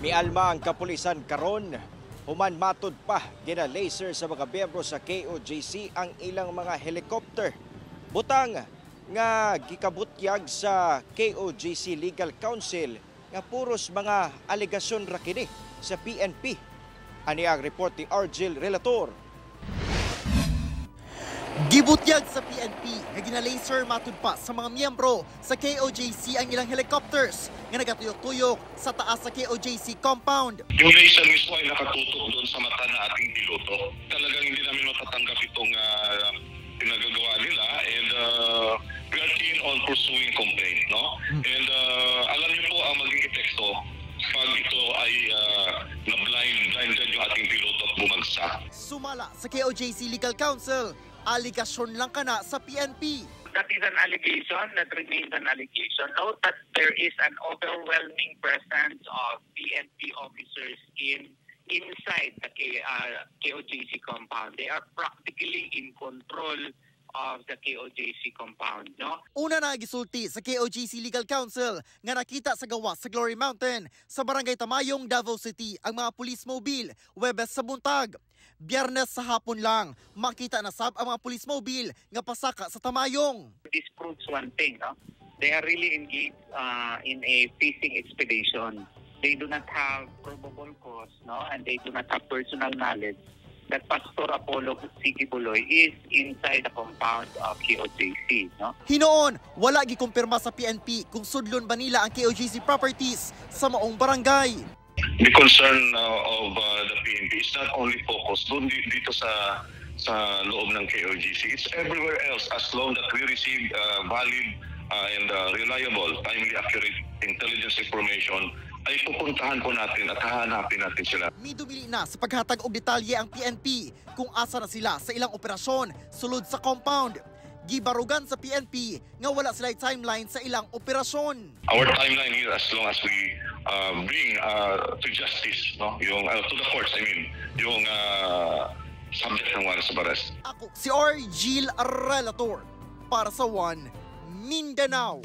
Mialma ang kapulisan karon human matud pa gina-laser sa mga miyembro sa KOJC ang ilang mga helicopter. Butang nga gikabutyag sa KOJC Legal Council nga puros mga alegasyon ra kini sa PNP. Ani ang report ni Argel Relator. Gibutyag sa PNP nga ginalaser matud pa sa mga miyembro sa KOJC ang ilang helicopters nga nagatuyok-tuyok sa taas sa KOJC compound. Yung laser mismo ay nakatutok doon sa mata na ating piloto. Talagang hindi namin matatanggap itong pinagagawa nila and we are keen on pursuing complaint, no? And alam niyo po ang maging epekto pag ito ay na-blind, blinded yung ating piloto at bumagsak. Sumala sa KOJC Legal Council, aligasyon lang kana sa PNP. That is an allegation that remains an allegation. Note that there is an overwhelming presence of PNP officers inside the KOJC compound. They are practically in control of the KOJC compound. No? Una na gisulti sa KOJC Legal Council nga nakita sa gawas sa Glory Mountain sa Barangay Tamayong, Davao City ang mga police mobile Webes sa buntag. Biyernes sa hapon lang, makita na sab ang mga police mobile nga pasaka sa Tamayong. This proves one thing. No? They are really engaged in a fishing expedition. They do not have probable cause, no? And they do not have personal knowledge that Pastor Apollo C. Quiboloy is inside the compound of KOJC. No? Hinoon, wala gikumpirma sa PNP kung sudlon ba nila ang KOJC properties sa maong barangay. The concern of the PNP is not only focused doon dito sa loob ng KOJC. It's everywhere else as long that we receive valid and reliable, timely, accurate intelligence information ay pupuntahan po natin at hahanapin natin sila. Midumili na sa paghatag og detalye ang PNP kung asa na sila sa ilang operasyon sulod sa compound. Gibarugan sa PNP nga wala sila timeline sa ilang operasyon. Our timeline here, as long as we bring to justice, no, yung to the courts, I mean, yung subject ng warrants of arrest. Ako si Argil Relator para sa One Mindanao.